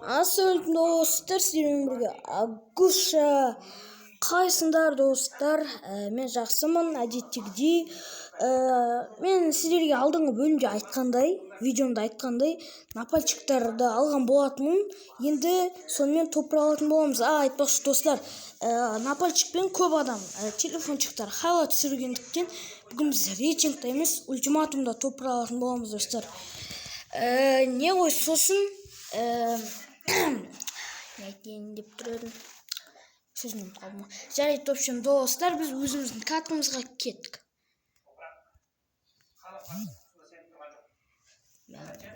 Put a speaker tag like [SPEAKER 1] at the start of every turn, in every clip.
[SPEAKER 1] Ассалаумағалейкум, достар, сіздермен бірге Агуша. Қалайсыңдар, достар? Мен жақсымын, әдеттегідей. Мен сіздерге алдыңғы бөлімде айтқандай, видеомда айтқандай, напальчиктарды алған болатынмын. Енді сонымен топ алатын боламыз. Айтпақшы, достар, напальчикпен көп адам телефончиктар хайлайт түсіргендіктен, бүгін біз рейтингте емес, ультиматумда топ алатын боламыз, достар. Не ғой, сосын не айтайын деп тұр едім, сөзімді ұмытып қалдым ғой. Жарайды, в общем, достар, біз өзіміздің каткамызға кеттік.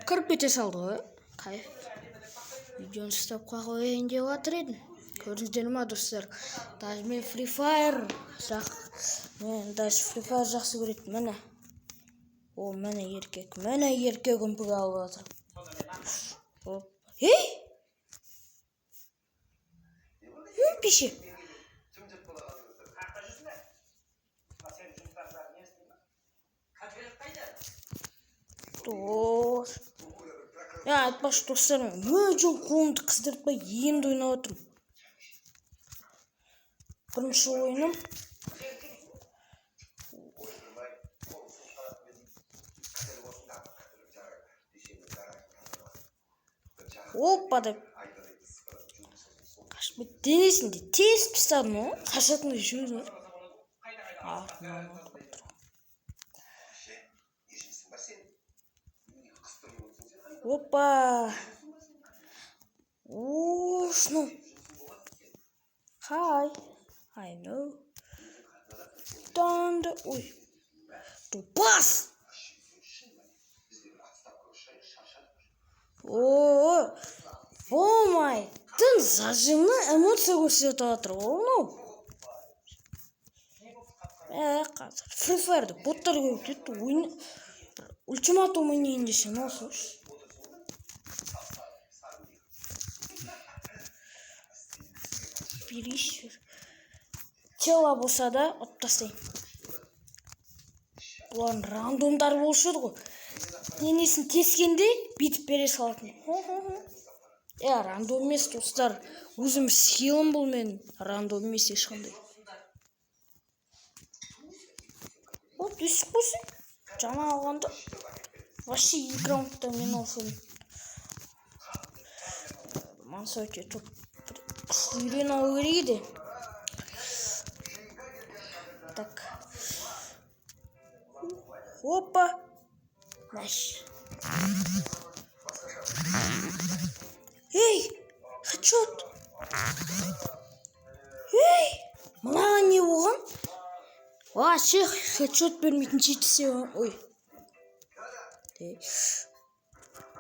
[SPEAKER 1] Кіріп кете салды ғой, кайф. Видеоны ұстап қояйын деп жатыр едім, көрдіңіздер ма, достар? Даже мен Free Fire жақ, мен даже Free Fire жақсы көретін. Міне, о, міне еркек, міне еркек үмпіге алып жатыр. Оп. Ей, пеше. Дос. Я, айтпақшы, достар, мен мүлдем қолымды қыздыртпай енді ойнап отырмын. Бірінші ойыным. Опа деп. Қашып кетті. Денесінде тесіп тастадым ғой. Қашатындай сөз бар. Артынан атып отыр. Опа. Ошну. Hi. I know. Döndü. Ой. Тупас. О, болмайтын зажимны эмоция көрсетіп жатыр ғой мынау. Қазір Free Fire'да боттар көбейіп кетті. Ойын ультиматум ойнайын десең, осы. Берейші. Тело болса да ұтып тастайын. Бұлардың рандомдары болушы еді ғой. Денесін тескенде бүйтіп бере салатын. Рандом емес, достар. Өзім скиллім бұл мен. Рандом емес ешқандай. Вот, өсіп қойсын. Жаңа алғанда вообще екі раундта мен алсам. Манса өте топ. Күшті үйреніп алу керек еді. Так. Опа. Наш. Эй, хедшот. Эй, мынаған не болған? Вообще хедшот бермейтін жетсе. Ой.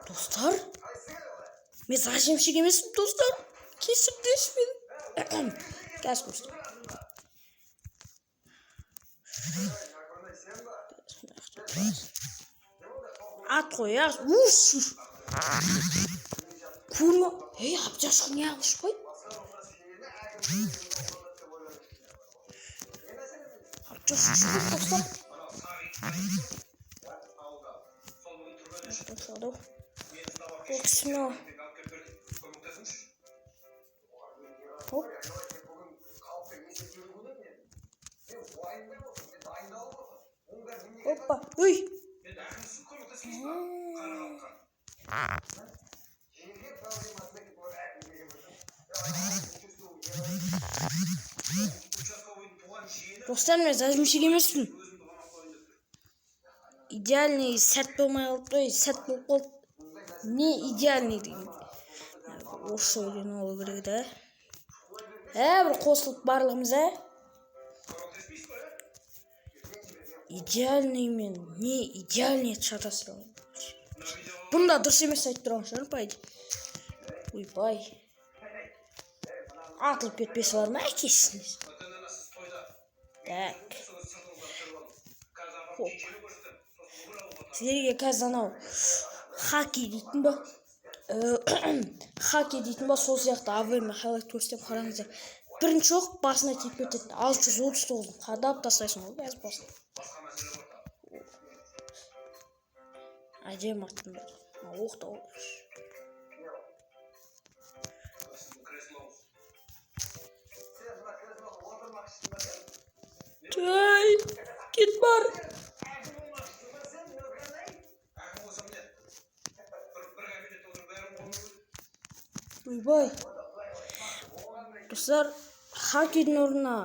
[SPEAKER 1] Достар, мен зажимщик емеспін, достар. Кешіріңдерші мені. Қазір көрсетемін. Ат қой, я. Уф. Көрме. Ей, абжашық не ұшпайды? Абжашық ұшпайды, достар. Бұл кісіні. Хоп. Опа. Ой. Достар, мен зажимщик емеспін. Идеальный сәт болмай қалды, ой, сәт болып қалды. Не идеальный деген. Орысша үйреніп алу керек еді. Бір қосылып барлығымыз, ә? Идеальный мен не идеальный шатастырып. Бұнда дұрыс емес айтып тұрған шығар, по идее. Ойбай. Атылып кетпесі бар ма әкесіне? Так. Хоп. Сіздерге қазір анау хаки дейтін ба? Хаки дейтін ба, сол сияқты АВМ хайлайт көрсетемін, қараңыздар. Бірінші оқ басына тиіп кетеді. 639 қадап тастайсың ғой қазір басына. Әдемі аттым. Оқ та. Ойбай, достар, хакердің орнына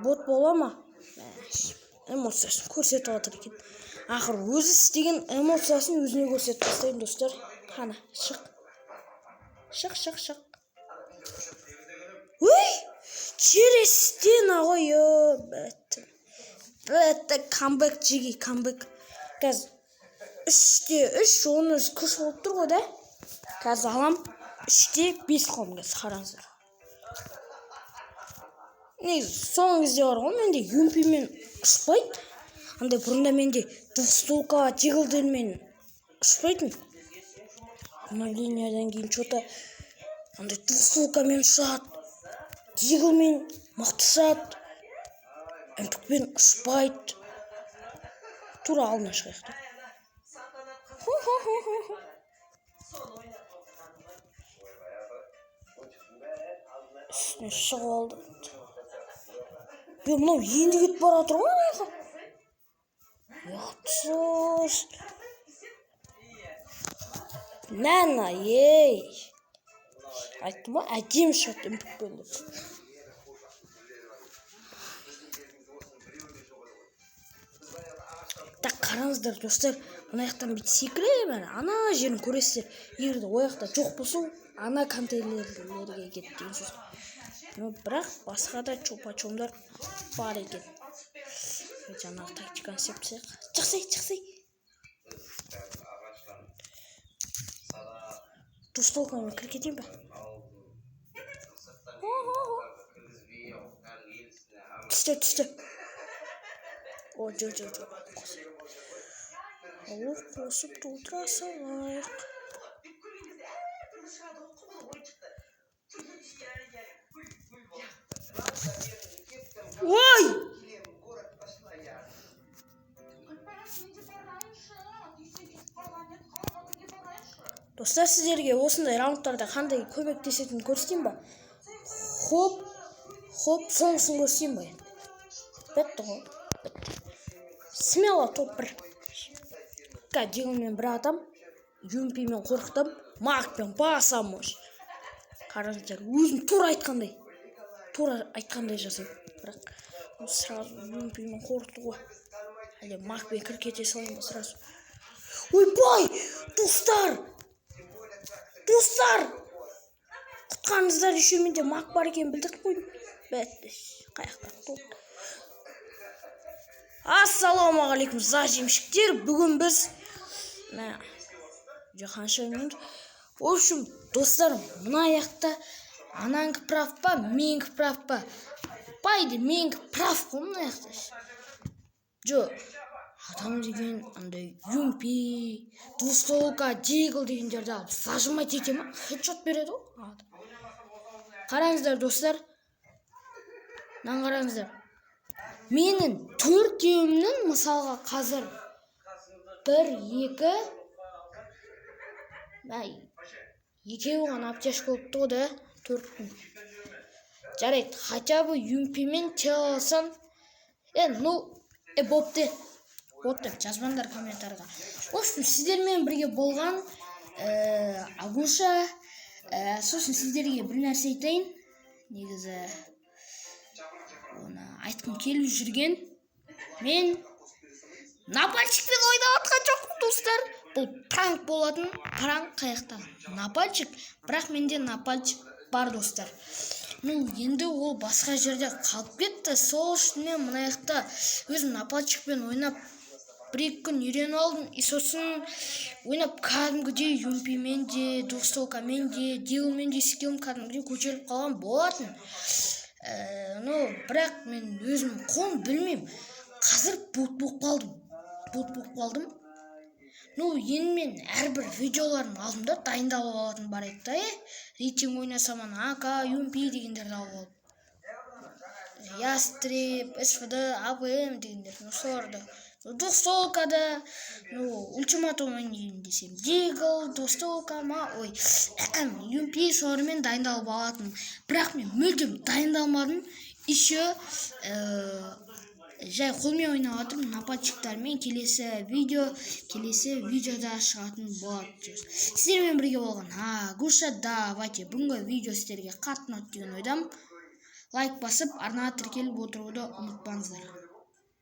[SPEAKER 1] бот бола ма? Эмоциясын көрсетіп жатыр екен. Ақыры өзі істеген эмоциясын өзіне көрсетіп тастаймын, достар. Қана, шық, шық, шық, шық! Ой, через стена ғой! Е, бітті, бітті! Камбэк, жиги, камбэк! Қазір 3-те 3, оның өзі күш болып тұр ғой да. Қазір алам, 3-те 5 қыламын қазір, қараңыздар. Негізі соңғы кезде бар ғой, менде юмпимен ұшпайды. Андай бұрында менде двухстволка, диглдермен ұшпайтын. Обновлениядан кейін че-то андай двухстволкамен ұшады, диглмен мықты ұшады, мпкпен ұшпайды. Тура алдына шығайық та. Хо-хо-хо-хо. Үстіне шығып алды. Е, мынау енді кетіп бара жатыр ғой ана жаққа. Ұятсыз! Нәна, ей, айттым ғой, әдемі шығады мпкпен деп. Так, қараңыздар, достар, мына жақтан бүйтіп секіремін, әне ана жерін көресіздер. Егер де ол жақта жоқ болса, ана контейнерлерге кетті деген сөз. Но бірақ басқа да чопачомдар бар екен. Жаңағы тактиканы істеп тастайық. Шықсай, шықсай! Двустволкамен кіріп кетейін ба? Түсті, түсті! О, жоқ, жоқ, жоқ! Оқ қосып толтыра салайық. Ой! Достар, сіздерге осындай раундтарда қандай көмектесетінін көрсетейін ба? Хоп, хоп, соңғысын көрсетейін ба енді? Бітті ғой, бітті. Смело топ 1. Диглмен бір атам, юмпимен қорқытам, макпен басам уже. Қараңыздар, өзім тура айтқандай жасаймын. Бірақ сразу юмпимен қорқыту ғой. Әлде макпен кіріп кете салайын ба сразу? Ойбай, достар, достар, құтқарыңыздар! Еще менде мак бар екенін білдіріп қойдым. Бітті. Қаяқта топ? Ассалаумағалейкум, зажимщиктер! Бүгін біз мә қанша минут? В общем, достар, мына жақта ананікі прав па, менікі прав па? По идее, менікі прав қой мына жақта. Жоқ, адам деген андай юмпи, двустволка, дигл дегендерді алып зажимать ете ма? Хедшот береді ғой. Қараңыздар, достар, мынаны қараңыздар. Менің төртеуімнің, мысалға, қазір бір, екі, мә, екеуі ғана аптечка болыпты ғой да төрттің. Жарайды, хотя бы юмпимен тело алсам. Е, ну, е, бопты, бопты деп жазбаңдар комментарийға. В общем, сіздермен бірге болған Агуша. Сосын сіздерге бір нәрсе айтайын. Негізі оны айтқым келіп жүрген. Мен напальчикпен ойнап жатқан жоқпын, достар. Бұл пранк болатын. Пранк. Қаяқта напальчик? Бірақ менде напальчик бар, достар. Ну, енді ол басқа жерде қалып кетті. Сол үшін мен мына жақта өзім напальчикпен ойнап бір екі күн үйреніп алдым. И сосын ойнап кәдімгідей юмпимен де, двухстволкамен де, диглмен де скиллім кәдімгідей көтеріліп қалған болатын. Ну, бірақ мен өзім қолым, білмеймін, қазір бот болып қалдым, бот болып қалдым. Ну, енді мен әрбір видеолардың алдында дайындалып алатын бар еді да. Е, рейтинг ойнасам, ана ак, юмпи дегендерді алып алып, ястреб, СВД, АВМ дегендер, ну, соларды, двухстволкада, ну, ультиматум ойнайын десем, дигл, двухстволка ма, ой, юмпи, солармен дайындалып алатын. Бірақ мен мүлдем дайындалмадым. Еще Жай қолмен ойнап жатырмын нападчиктармен. Келесі видеода шығатын болады. Сіздермен бірге болған Агуша. Давайте, бүгінгі видео сіздерге қатты ұнады деген ойдамын. Лайк басып, арнаға тіркеліп отыруды ұмытпаңыздар.